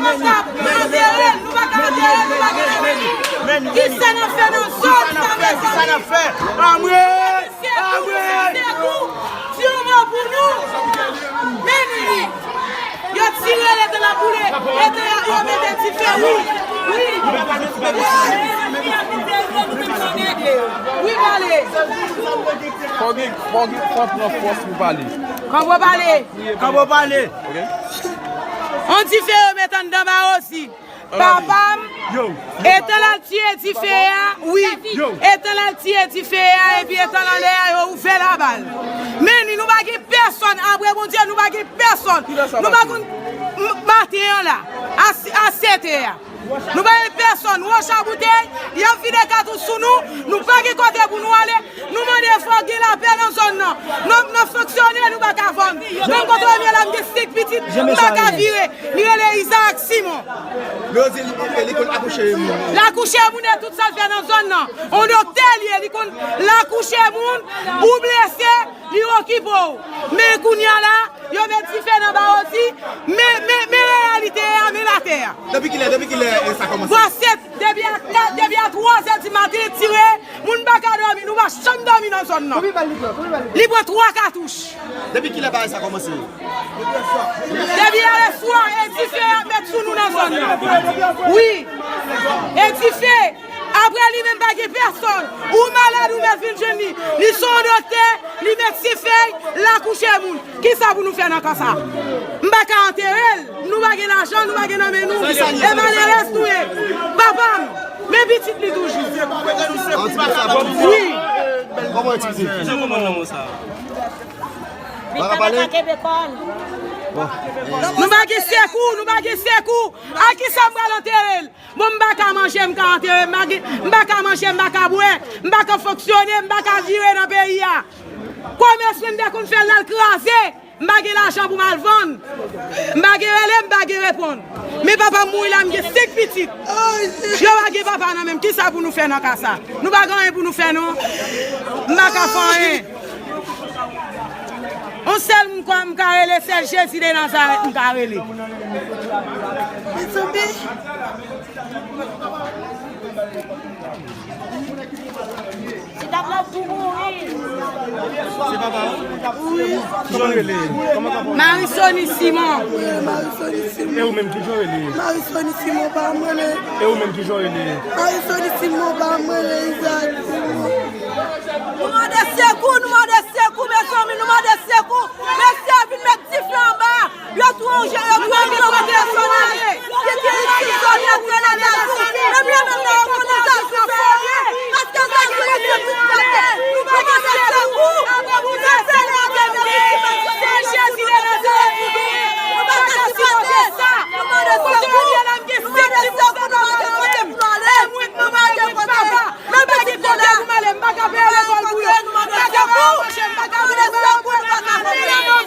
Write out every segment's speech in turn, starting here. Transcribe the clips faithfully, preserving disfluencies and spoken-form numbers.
Antere l, nou pa ka antere l, nou pa gen antere l. Kisa n ap fè nan zòn sa, mezanmi? Kisa n ap fè? Amwe! Amwe! Sekou! Di yon mo pou nou! Men li! Yo tire l, Etèl ap boule! Etèl, yo mete dife, wi! Wi! Wi, pale! Fò gen, fò gen, fò pran fòs pou pale. Kanpo pale! Kanpo pale! Ok. On dife yo met anndan Mawosi. Papa m, Etèl al tiye dife a, wi. Etèl al tiye dife a, epi Etèl anlè a, yo ouvè labal. Men ni, nou pa gen pèsonn, apre Bondye, nou pa gen pèsonn. Nou pa konn m- maten an la, a, a sèt è a. Nou pa gen pèsonn, wòch a boutèy, y ap vide katouch sou nou, nou pa gen kote pou nou ale. Nou mande fò gen lapè nan zòn nan. Nan, nan fonksyone, nou pa ka vann. Menm kote w ye la, m gen senk pitit, m pa ka vire. Li rele Isaac Simon. Yo di li, li konn akouche moun. L akouche moun e tout sa l fè nan zòn nan. On doktè li ye, li konn l akouche moun, ou blese, li okipe w. Men kounye a la, yo met dife nan Mawosi, men, men, men reyalite a, men latè a. Depi kilè, depi kilè, e, sa kòmanse? Bò sèt, depi a kat, depi a twazè di maten, tire, moun pa ka dòmi, nou pa janm dòmi nan zòn nan. Li pran twa katouch. Depi kilè bagay sa kòmanse? Depi yè swa, e dife y ap met sou nou nan zòn nan. Wi, e dife. Apre li menm pa gen pèsonn. Ou malad, ou mèt vin jwenn li. Li se yon doktè, li met sifèy, l akouche moun. Kisa pou nou fè nan ka sa? M pa ka antere l. Nou pa gen lajan, nou pa gen nan men nou. E malerèz nou ye. Papa m, men pitit li toujou. Wi. Kòman yo ti pitit? Jan kòman nan mo sa? Paka pale? Nou pa gen sekou, nou pa gen sekou. A kisa m pral antere l? Bon, m pa ka manje, m ka antere, m pa gen, m pa ka manje, m pa ka bwè, m pa ka fonksyone, m pa ka vire nan peyi a. Komès mwen m te konn fè l al kraze, m pa gen lajan pou m al vann. M pa gen rele, m pa gen reponn. Men papa m mouri la, m gen senk pitit. Yo pa gen papa nan men m, kisa pou nou fè nan ka sa? Nou pa gen anyen pou nou fè non. M pa ka fè anyen. On sèl moun kwa m ka rele, sèl Jezi de Nazarèt m ka rele. Mezanmi. Se papa w? Wi. Kijan w rele? Kòman papa w? Marisoni Simon. Wi, Marisoni Simon. E ou menm, kijan w rele? Marisoni Simon, pa mwen rele. E ou menm, kijan w rele? Marisoni Simon, pa mwen rele, Isaac Simon. Nou mande sekou, nou mande sekou, mezanmi, nou mande sekou. Mesye vin met dife anba. Yo twonje, yo twonje, yo twonje. Ki ki ki zòn yo twonje la tou. Menm yo menm nan òganizasyon fòme. Paske zòn yo se tout kote. Nou pa mande sekou. Nou pa mande sekou. Se Jezi de Nazarèt ki genyen. Nou pa ka sipòte sa. Nou mande sekou. Nou mande sekou, nou pa gen kote pou nou ale. Nou pa gen kote. Mwen pa gen kote pou m ale, m pa ka peye lekòl pou yo. M pa ka ba yo manje, m pa ka ba yo lekòl. Mwen pa ka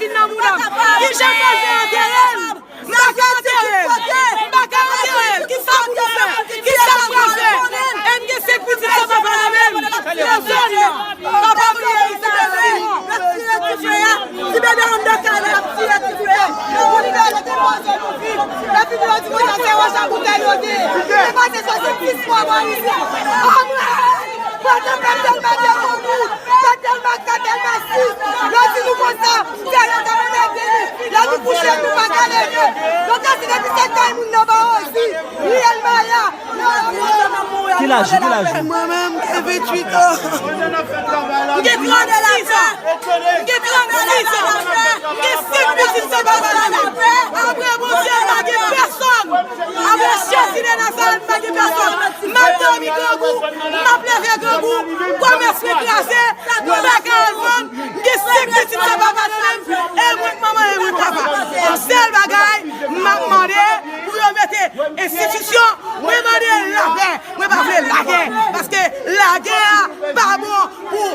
vin nan mouda m. Kijan m pral fè antere l? M pa ka antere l. M pa ka antere l. Kisa pou nou fè? Kisa m pral fè? E m gen senk pitit san papa nan men m. Nan zòn nan. Papa m ye Isaac Simon. Yo tire dife a. Ti bebe anndan kay la, y ap tire dife. Moun yo rete poze nou viv. Epi nou yo di konsa se wòch a boutèy yo genyen. Li pase swasannsis mwa bò isit. Amwey! Pandan pèp Dèlma de, Ogou, pèp Dèlma kat, Dèlma sis, yo di nou konsa, se yo k ap mete nou. Lè nou kouche, nou pa ka leve. Donk, si depi se kay moun nan ba osi, riyèl Maya, Ki laj ou, ki laj ou? Mwen menm, m gen venntuit an. M gen trannsis an. M gen trannsis an. M gen senk pitit san papa nan men m. Apre Bondye, m pa gen pèsonn. Apre Jezi de Nazarèt, m pa gen pèsonn. M ap dòmi grangou, m ap leve grangou. Kòmès mwen kraze, m pa ka al vann. M gen senk pitit san papa nan men m. E mwen k manman, e mwen k papa. Yon sèl bagay, m ap mande pou yo mete enstitisyon. Mwen mande lapè. Mwen pa vle lagè. Paske lagè a pa bon pou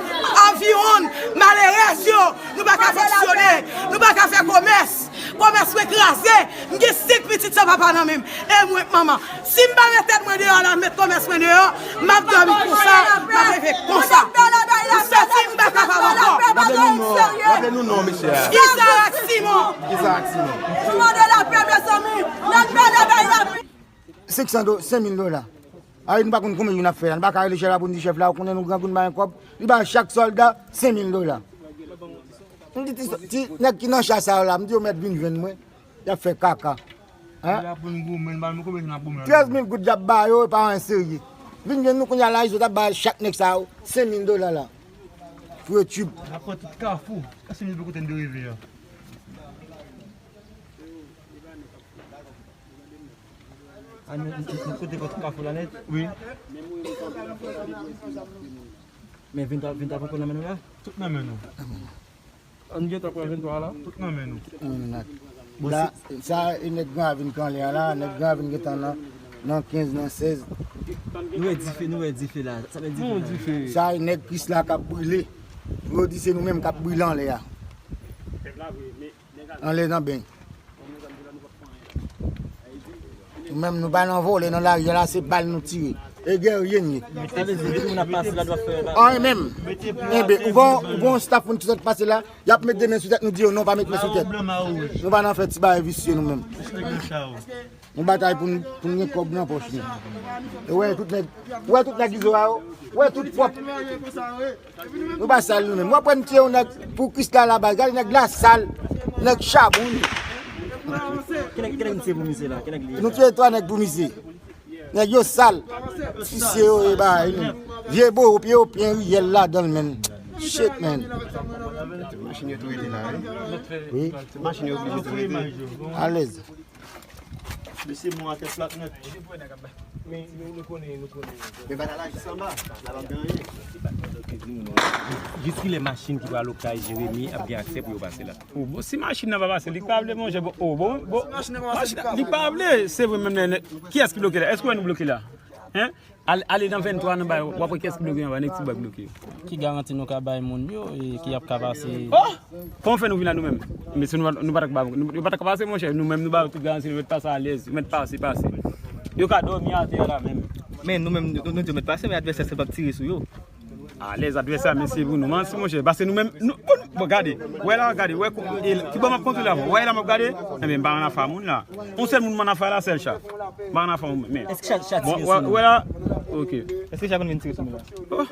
anviwon malerèz yo. Nou pa ka fonksyone. Nou pa ka fè komès. Kòmès mwen kraze. M gen senk pitit san papa nan men m. E mwen k manman. Si m pa met tèt mwen deyò la, m met kòmès mwen deyò, m ap dòmi konsa, m ap leve konsa. M santi m pa kapab ankò. Raple nou non, raple nou non, mesye a. Isaac Simon. Isaac Simon. Nou mande lapè, mezanmi. N ap pale bay la. senk san do, senk mil dola. Ay, nou pa konn konbyen jou n ap fè la. Nou pa ka rele chèf la pou n di chèf la, ou konnen nou grangoun pa gen kòb. Li ba chak sòlda senk mil dola. M di ti, ti nèg ki nan cha sa yo la, m di yo mèt vin jwenn mwen. Y ap fè kaka. Hein? Trèz mil goud y ap ba yo, e pa anyen serye. Vin jwenn nou kounye a la, zòt ap ba chak nèg sa yo senk mil dola la. Pou yo tchib. N ap pran tout kafou. Èske nou kote n dwe rive a? A nou, nou, nou kote kont kafou la nèt? Wi. Men ventwa, ventwa poko nan men nou la? Tout nan men nou. An gen tan pran ventwa la? Tout nan men nou. Tout nan men nou. Bon, la, sa e nèg Gran Ravin k anlè a la, nèg Gran Ravin gentan nan, nan kenz, nan sèz. Nou wè dife, nou wè dife la. Sa vle di dife. Sa e nèg Krisla k ap brile. Yo di se nou menm k ap brile anlè a. Anlè nan ben. Nou menm nou pa nan vòlè nan lari a la, se bal nou tire. E gèrye n ye. Sa vle di depi moun ap pase la dwa fè la. Anyen menm. Enben, ou gon, ou gon staff moun ki sot pase la, y ap met de men sou tèt nou, di yo non, pa met men sou tèt. Nou pa nan fè ti bagay visye nou menm. Nou batay pou n, pou n gen kòb nan pòch nou. E wè tout nèg, wè tout nèg izo a yo, wè tout pwòp. Nou pa sal nou menm. W ap wè n tiye yon nèg pou Krisla la baz. Gade nèg la sal, nèg chabon li. Ki nèg, ki nèg nou tiye pou misye la? Ki nèg li ye la? Nou tiye twa nèg pou misye. Nèg yo sal. Visye yo e bagay nou. Vye bowo, pye yo pyen riyèl ladan l, menn. Shit, man. Machin yo tou rete la, wi. Wi. Machin yo oblije tou rete. Alèz. Mesye, mwen atè plat nèt. Men nou, nou konnen, nou konnen. Men bagay la jis anba, la p ap gen anyen. Jiskilè machin ki pral Oktay Jeremi ap gen aksè pou yo pase la? O, bon, si machin nan pa pase, li pa vle, monchè, bon, o, bon, bon, machin nan, li pa vle, se vre menm, lè, lè, kiyès ki bloke la? Èske w wè nou bloke la? Hein? Al-, ale nan venntwa nan bay, w ap wè kiyès ki bloke anba, nèg Tibwa bloke. Ki garanti nou ka bay moun yo, e ki ap ka pase? Oh! Kòman fè nou vin la nou menm? Mesye, nou pa, nou pa ta ka ba, nou, nou pa ta ka pase, monchè, nou menm nou ba yo tout garanti, nou mèt pase alèz, nou mèt pase, pase. Yo ka dòmi atè a la menm. Men nou menm, nou, nou di yo mèt pase, men advèsè sa p ap tire sou yo. Alèz advèsè a, mesye, pou nou manti, monchè, pase nou menm, nou, bon, bon, gade, wè la, gade, wè, e, ki bò m ap kontwole avè w, wè la m ap gade, enben, m pa ann afè moun la. Yon sèl moun m ann afè la, sèl cha. M pa ann afè moun, men. Èske cha, cha tire sou nou? Wè la, ok. Èske cha konn vin tire sou nou la? Oh.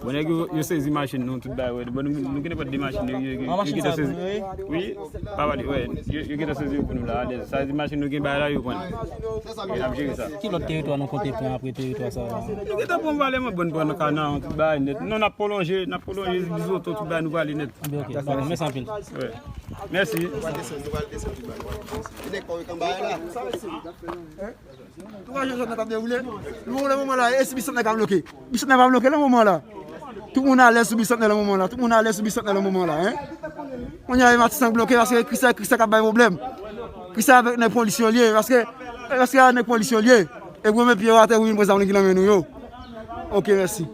Bon, nèg yo, yo sezi machin nou, tout bagay, wè. Bon, nou, nou gen nenpòt de machin, yo, yo, yo, yo gentan sezi. Wi, pa pale, wè. Yo, yo gentan sezi yo pou nou la, alèz. Sa vle di machin nou gen bagay la, yo pran. E n ap jere sa. Ki lòt teritwa nou konte pran apre teritwa sa a? Nou gentan pran Valè, mwen, bon, pran nan Kanaran, tout bagay nèt. Non, n ap pwolonje, n ap pwolonje Bizoto, tout bagay nou prale nèt. Ok, dakò, mèsi anpil. Wè. Mèsi. Tout bagay jòt nan t ap dewoule. Nou, nan moman la, e si Bisantnè ka bloke? Bisantnè pa bloke nan moman la. Tout moun alèz sou Bisantnè nan moman la. Tout moun alèz sou Bisantnè nan moman la, hein. Kounye a, e Matisan k bloke paske Krisla, Krisla k ap bay pwoblèm. Krisla avèk nèg polis yo l ye, paske, paske a nèg polis yo l ye. E pou yo met pye yo atè, pou vin pran zam ki nan men nou yo. Ok, mèsi.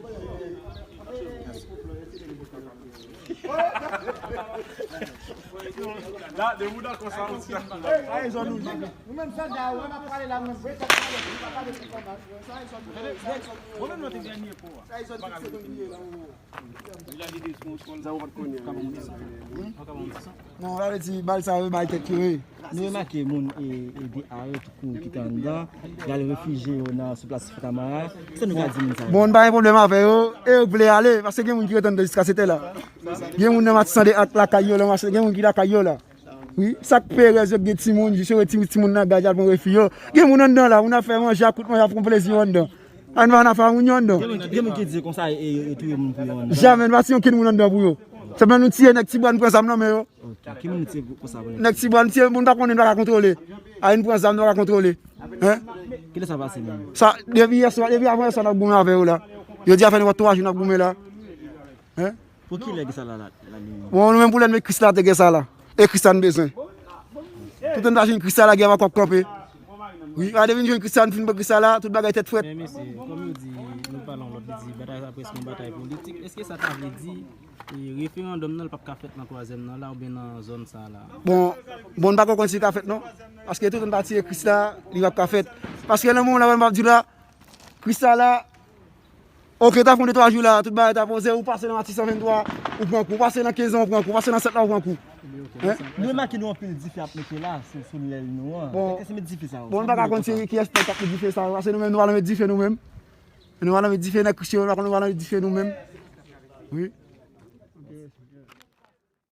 La, de mouda konsa, ou ti la. Nou menm sòlda yo, wè m ap pale la, mwen vre tèt pale, mwen pa pale pou kòman. Mwen menm nan te dènye fwa. Non, sa vle di, bal sa yo bay tèt yo, wi. Nou remake moun, e, e, de Ayot kou ki te anndan, y al refijye yo nan, sou plas Fontamara. Sa nou ka di moun sa yo? Bon, n pa gen pwoblèm avè yo, e yo k vle ale, paske gen moun ki ret anndan jiska sèt è la. Gen moun nan Matisan de ak lakay yo la, gen moun ki lakay yo la. Wi, sa k perèz yo k gen timoun, jis yo wè ti, timoun nan gad, y al pran refi yo. Gen moun anndan la, moun ap fè manje, ap kout manje, ap pran plezi yo anndan. Ann pa nan fè moun yo anndan. Gen moun, gen moun ki di konsa, e, e, e touye moun pou yo anndan. Jamè, n pa tiye okenn moun anndan pou yo. Sèlman nou tiye nèg Tibwa, n pran zam nan men yo. Ok, ki moun nou tiye pou, pou sa pou nou? Nèg Tibwa, n tiye moun pa konnen, n pa ka kontwole. A, n pran zam, n pa ka kontwole. Hein? Kilè sa pase menm? Sa, depi yè swa, depi avan yè swa n ap goumen avè yo la. Yo di a fè nenpòt twa jou n ap goumen la. Hein? Pou kilè gen sa la, la, la li menm? Bon, nou menm pou lènmi Krisla te gen sa la. E Krisla n bezwen. Toutan n pa jwenn Krisla la, gè pa p ap kanpe. Wi, a depi n jwenn Krisla, n fin pran Krisla la, tout bagay tèt frèt. Men mesye, kòm yo di, nou pale yon lòt, li di batay sa prèske yon batay politik. Èske sa ta vle di, e, referandòm nan, l p ap ka fèt nan twazyèm nan la oubyen nan zòn sa la? Bon, bon, n pa ko konn si l ka fèt non. Paske toutan n pa tiye Krisla, li p ap ka fèt. Paske nan moman la, m ap di la, Krisla la, ok, ta fè yon de twa jou la, tout bagay ta poze, ou pase nan Matisan venntwa, ou pran kou, ou pase nan kenz an, ou pran kou, ou pase nan sèt la, ou pran kou. Nou remake nou anpil dife ap mete la sou, sou lèl nou an. Bon. Kèk se met dife sa yo? Bon, nou pa ka konn se kiyès nèg k ap met dife sa yo. Paske nou menm, nou pa nan met dife nou menm. Nou pa nan met dife, nèg Christian, nou pa nan met dife nou menm. Wi.